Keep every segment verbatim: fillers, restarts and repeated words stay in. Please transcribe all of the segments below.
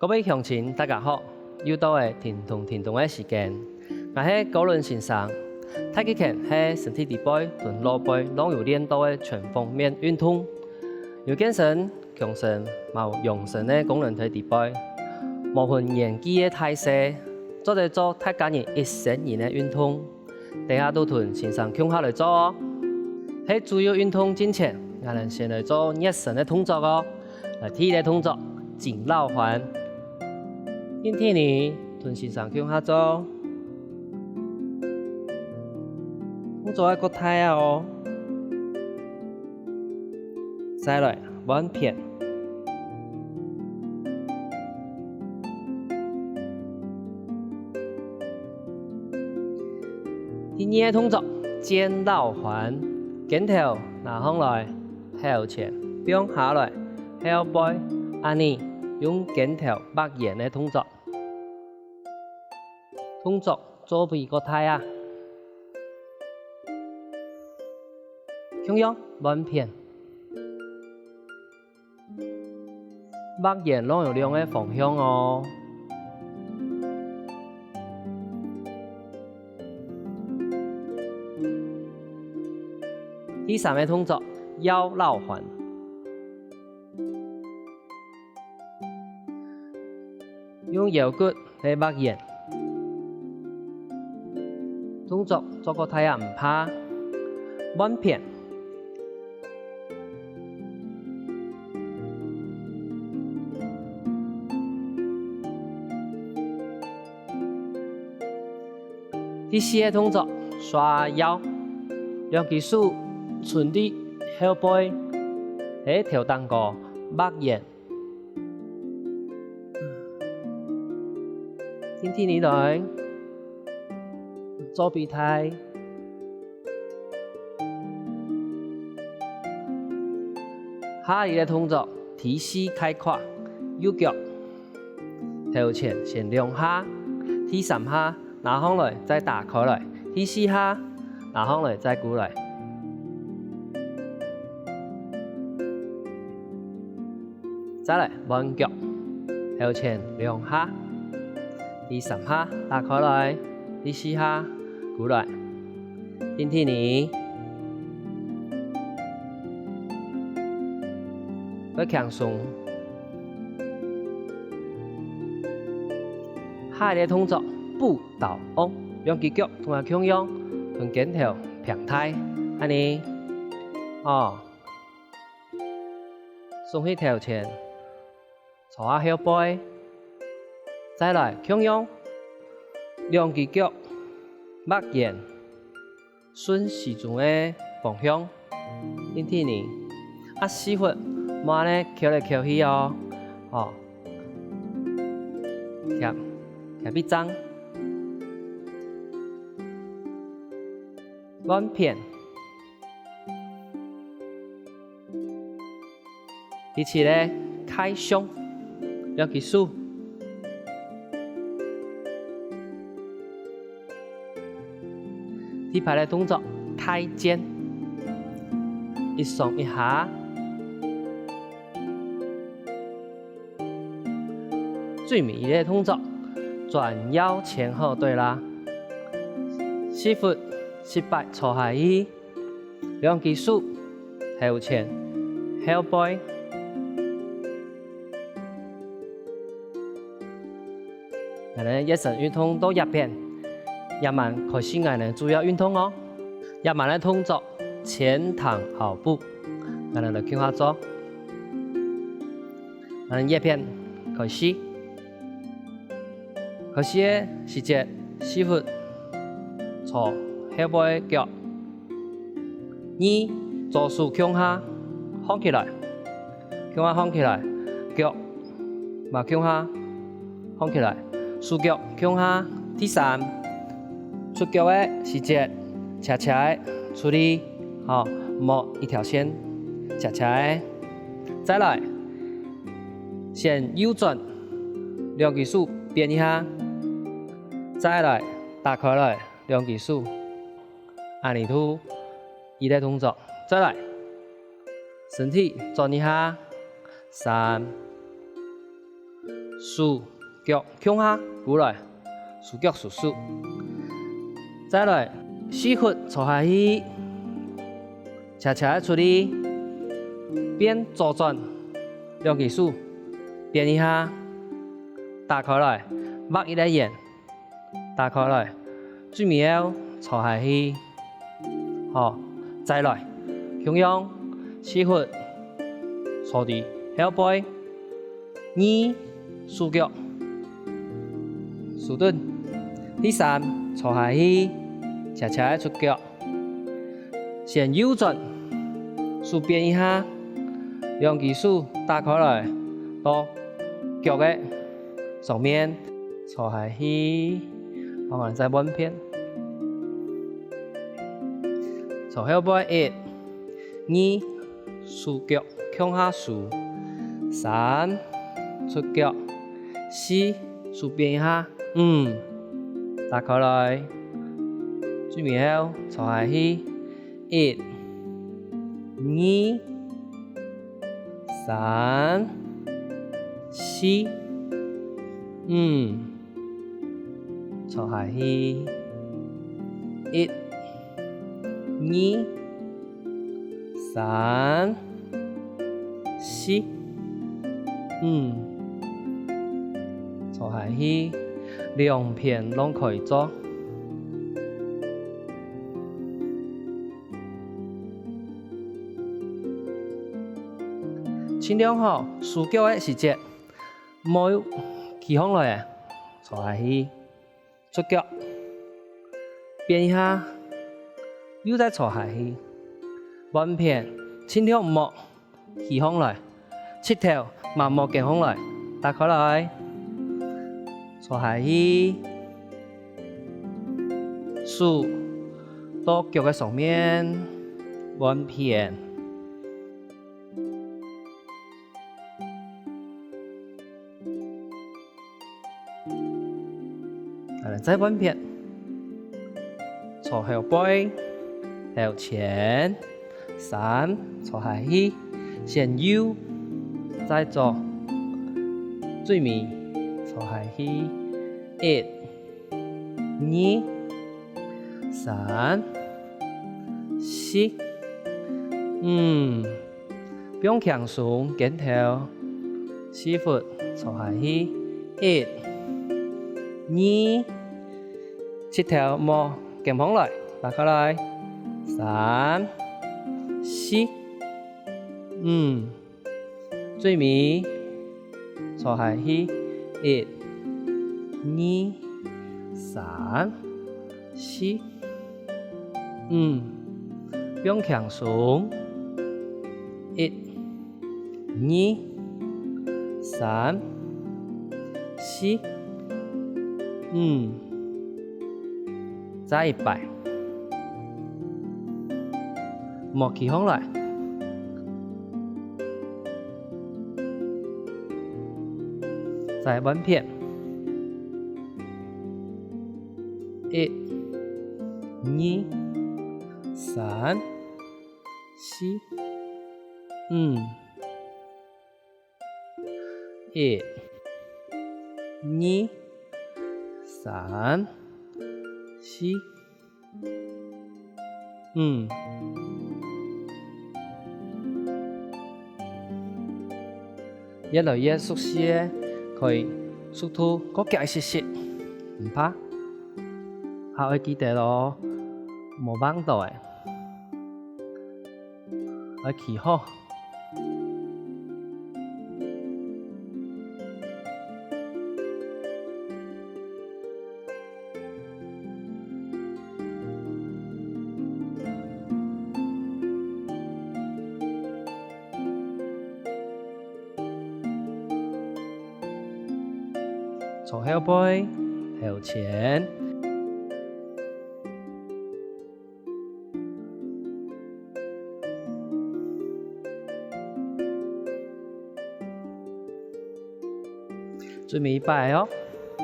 各位鄉親，大家好！又到了停動停動个時間，𠊎係高倫先生。太極拳係身體裡背同腦背攏有練到个全方面運動，有健身、強身、嘛有養生个功能在裡背。無分年紀个大細，做得做大家人一生人个運動。 等下都同先生共下來做哦。係自由運動進前，𠊎等先來做熱身个動作哦。來，第一个動作，伸老環。今天呢，同先生共下做。動作愛較大啊哦。 再來換片。第二个動作，健老環，肩頭拿上來，頭前放下來，後背，恁呢用肩頭畫圓个動作。動作做比較大啊！共樣換片。 畫圓攏有兩个方向哦。第三个動作，搖老環。 用腰骨來畫圓。動作做較大也毋怕，換片。第四个動作，蛇腰，兩隻手伸到後背，係頭頂高畫圓。 定定仔來，做比大。下一个動作，第四開胯，右腳頭前先兩下，第三下拿上來再打開來，第四下拿上來再跍來。 再來換腳，頭前兩下，第三下打開來，第四下跍來，定定仔，愛輕鬆。下一个動作，步倒翁，兩隻腳同𠊎共樣，同肩頭平大，恁呢，哦。 送去頭前，坐下後背，再來共樣，兩隻腳畫圓，順時鐘个方向，定定仔，啊屎朏莫恁呢翹來翹去哦，吼，貼，貼一正，換片。 第七个，𢲸胸，兩隻手。第八个動作，𢲸肩，一上一下。最尾一个動作，轉腰前後對啦。屎朏，屎朏坐下去。 兩隻手，頭前、後背。𠊎等熱身運動到這片，這滿開始𠊎等主要運動哦。這滿个動作，前趟後步，𠊎等來共下做。 𠊎等這片開始。開始个時節，屎朏坐後背个腳。二，左手共下䟘起來，共下䟘起來，腳嘛共下䟘起來，手腳共下。第三，出腳个時節，斜斜个出力，吼，莫一條線，斜斜个。 再來，先右轉，兩隻手變一下，再來打開來，兩隻手，恁呢都一个動作。再來，身體轉一下，三，手腳共下跍來，手腳收收。再來，屎朏坐下去，斜斜仔出力，變左轉，兩隻手變一下，打開來，畫一個圓。 打開來，最尾仔坐下去。好，再來，共樣屎朏坐在後背，二，手腳收等。第三，坐下去，斜斜仔出腳。 先右轉，手變一下，兩隻手打開來，到腳个上面坐下去，放下再換片。坐後背，一、二，手腳共下收，三，出腳，四，手變一下，五，打開來，最尾仔坐下去。 一、二、三、四、五，坐下去。一、二、三、四、五，坐下去。兩片攏可以做。 盡量吼，收腳个時節，莫又企䟘來，坐下去，出腳，變一下，又再坐下去。換片，盡量莫 企䟘來，膝頭嘛莫弓䟘來，打開來，坐下去，手到腳个上面，換片。 啊，再換片。坐後背，頭前，三，坐下去，先右，再左，最尾，坐下去，一，二，三，四，五， 放輕鬆，肩頭，屎朏坐下去，一，二，膝頭莫弓䟘來，打開來，三，四，五，最尾，坐下去，一，二，三， 四，五，放輕鬆，一，二，三，四，五，再一擺，莫企䟘來，再換片。 一，二，三，四，五。一，二，三，四，五。 越來越熟悉个，可以速度過遽一息息，毋怕。還愛記得哦，莫橫倒仔，愛企好。 坐後背，頭前。 最尾一擺哦。 一，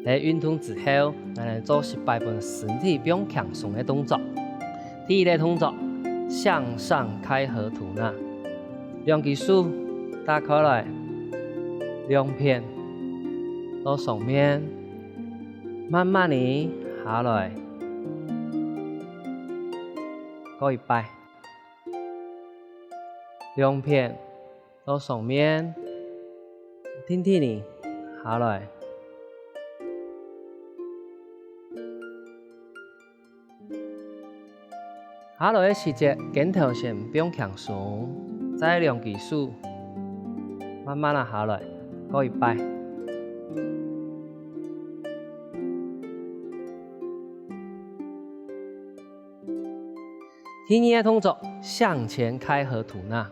在運動之後，𠊎等做十擺分身體放輕鬆个動作。第一個動作，向上開合吐納。兩支手打開來，兩片到上面，慢慢仔下來。過一擺，兩片到上面，定定仔下來。下來个時節，肩頭先放輕鬆，再兩支手慢慢仔下來，過一擺。 第二個動作，向前開合吐納。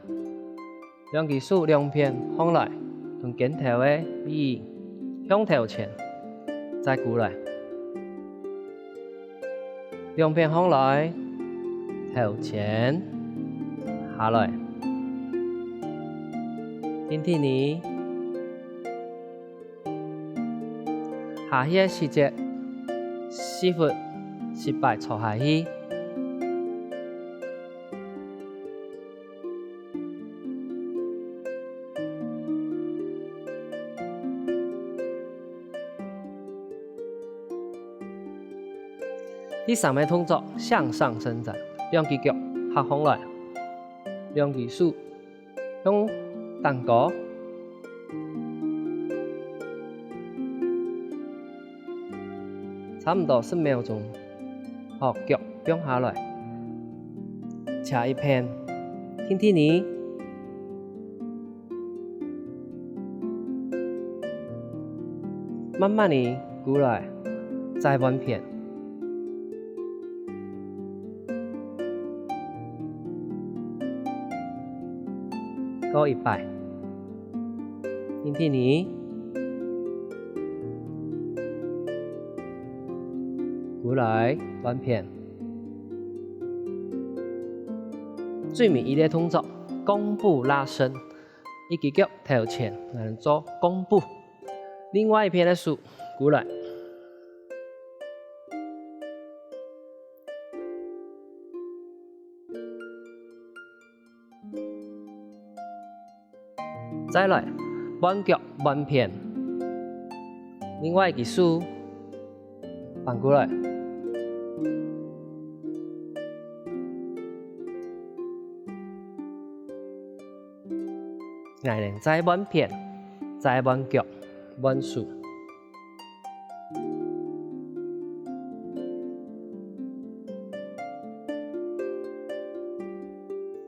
兩支手兩片䟘來，同肩頭个位向頭前，再跍來。兩片䟘來，頭前，下來，定定仔。 下去个時節，屎朏十擺坐下去。第三個動作，向上伸展，兩支腳合䟘來，兩支手 向頂高。差毋多十秒鐘，好，腳放下來，斜一片，定定仔，慢慢仔跍來，再換片。 過一擺，定定仔，跍來，換片。最尾一個動作，弓步拉伸，一支腳頭前，𠊎等做弓步。另外一片个手跍來。 再來，換腳換片。另外一支手，反過來。𠊎等再換片，再換腳，換手。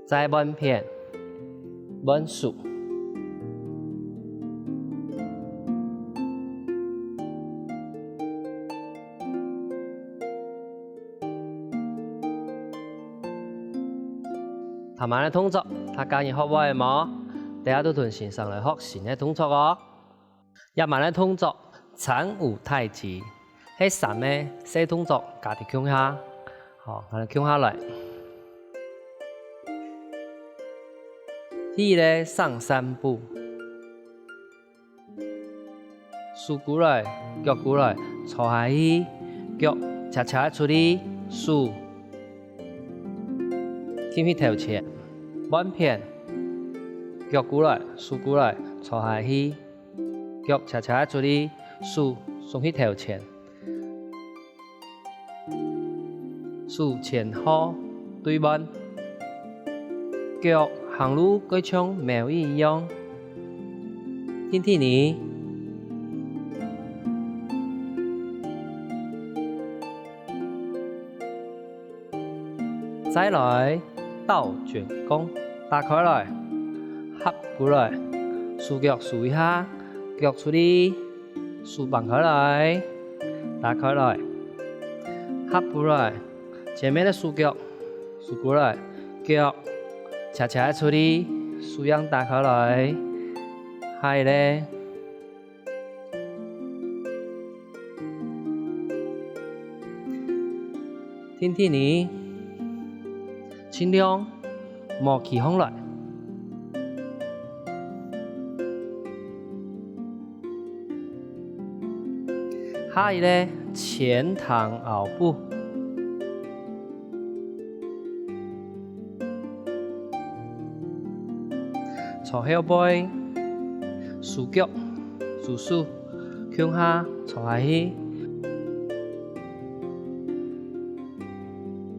再換片，換手。頭先个動作，大家有學會無？等下就同先生來學新个動作哦。 這滿个動作，產舞太極，係三個細動作加在共下。好，𠊎等共下來。第一個上山步，手跍來，腳跍來，坐下去，腳斜斜出去，手跈去頭前，換片，腳跍來，手跍來，坐下去。 腳斜斜出去，手送去頭前。手前後對換，腳行路蓋像貓一樣，定定仔。 再來，倒捲弓，打開來，合過來，手腳收一下，腳出去，手放開來，打開來，合過來，前面个手腳收過來，腳斜斜出去，手樣打開來，下咧。 定定仔，盡量莫企䟘來。下一個，前堂拗步。坐後背，收腳，收手，共下坐下去。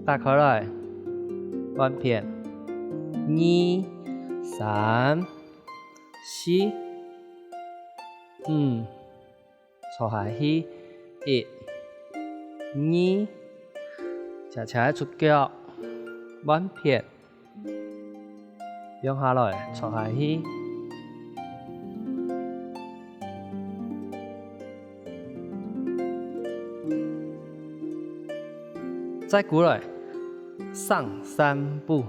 打開來，換片，二、三、四、五， 坐下去，一、二，斜斜个出腳，換片，放下來，坐下去。再過來，上三步。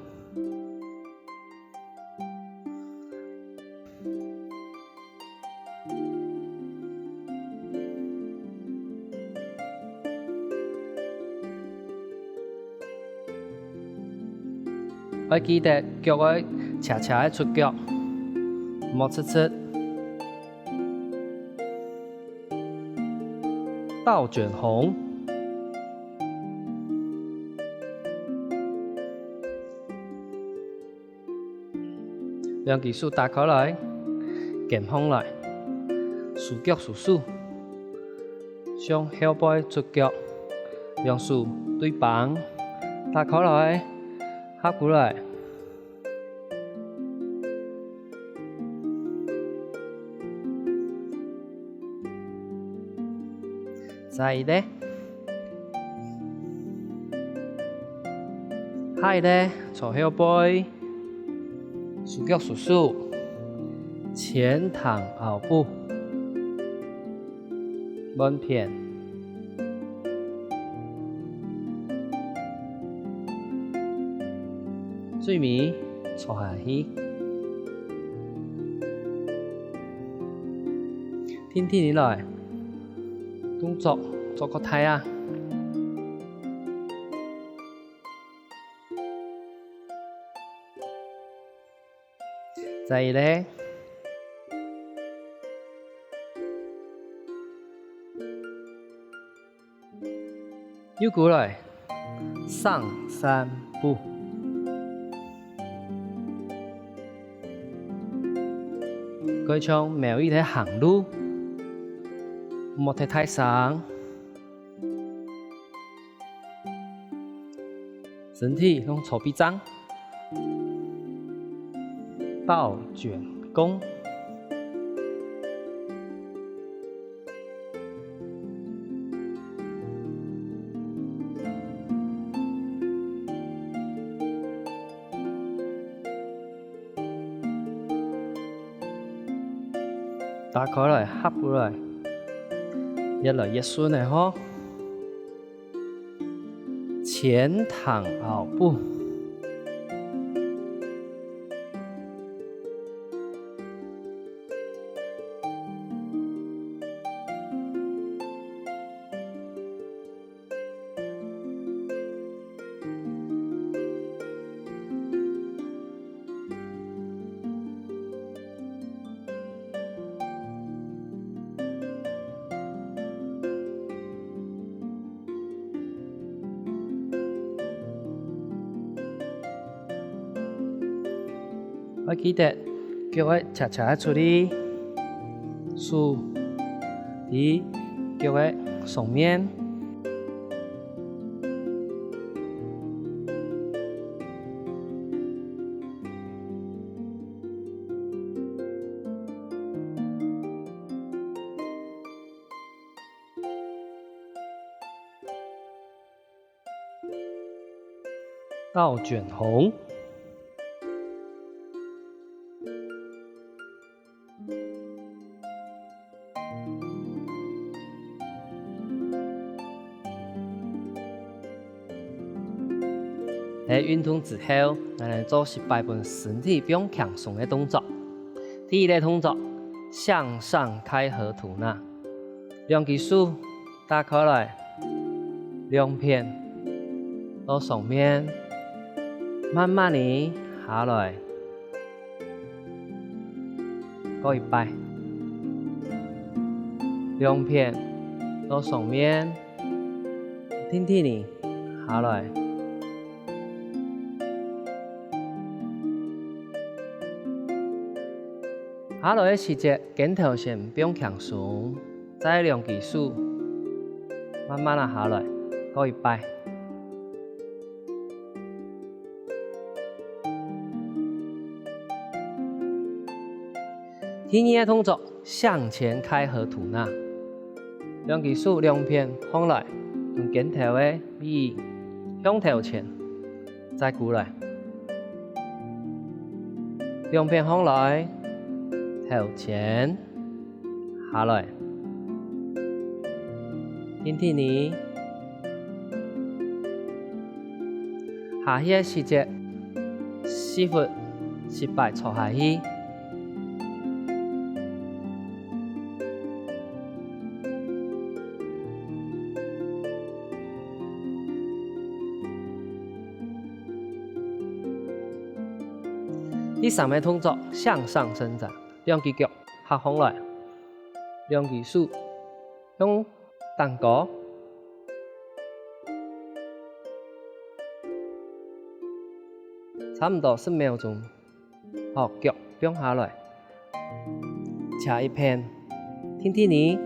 愛記得腳愛斜斜个出腳，莫直直。倒捲紅。 兩隻手打開來，肩項來，收腳收手，向後背出腳，兩手對挷，打開來，合過來。 再一個。下一個，坐後背，收腳收手，前堂拗步，換片。 最尾坐下去。定定仔來，動作做較大啊！再一個。 又過來，上三步。蓋像貓仔在行路，莫忒大聲。 身體攏坐筆正。倒捲弓。 打開來，合過來，越來越順仔吼。前堂拗步。 愛記得，腳愛斜斜出去，手在腳个上面。 倒捲紅。 在運動之後，𠊎等做十擺分身體放輕鬆个動作。第一個動作，向上開合吐納。兩隻手打開來，兩片到上面，慢慢仔下來。 過一擺。兩片，到上面，定定仔下來。下來个時節，肩頭先放輕鬆，再兩支手慢慢仔下來，過一擺。 第二个動作，向前開合吐納。兩支手兩片䟘來，用肩頭个位向頭前，再跍來。兩片䟘來，頭前，下來。定定仔。 下去个時節，屎朏息擺坐下去。第三个動作，向上伸展，兩支腳合䟘來，兩支手向頂高，差毋多十秒鐘，好，腳放下來，斜一片，定定仔，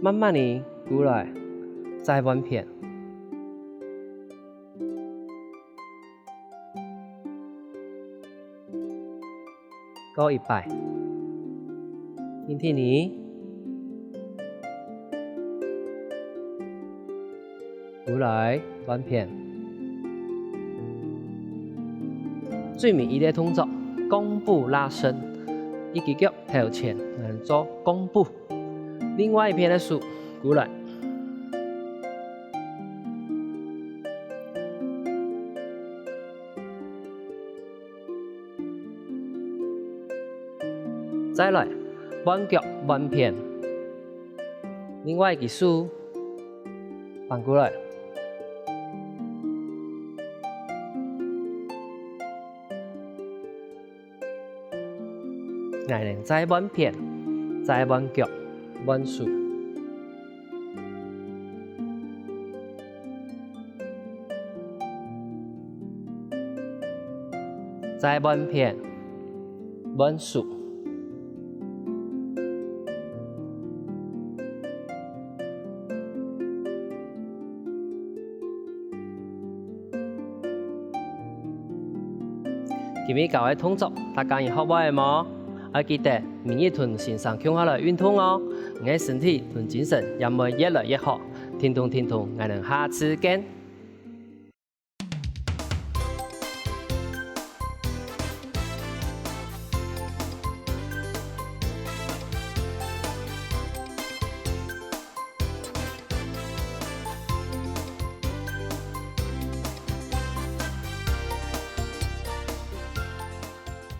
慢慢仔跍來，再換片。 過一擺。定定仔。跍來，換片。最尾一个動作，弓步拉伸，一支腳頭前，嗯，做弓步。 另外一片个手跍來。再來，換腳換片。另外一支手反過來。 𠊎等再換片，再換腳，換手。再換片，換手。 今晡日教个動作，大家有學會無？愛記得每日同先生共下來運動哦，你个身體同精神也會越來越好。停動停動，𠊎等下次見。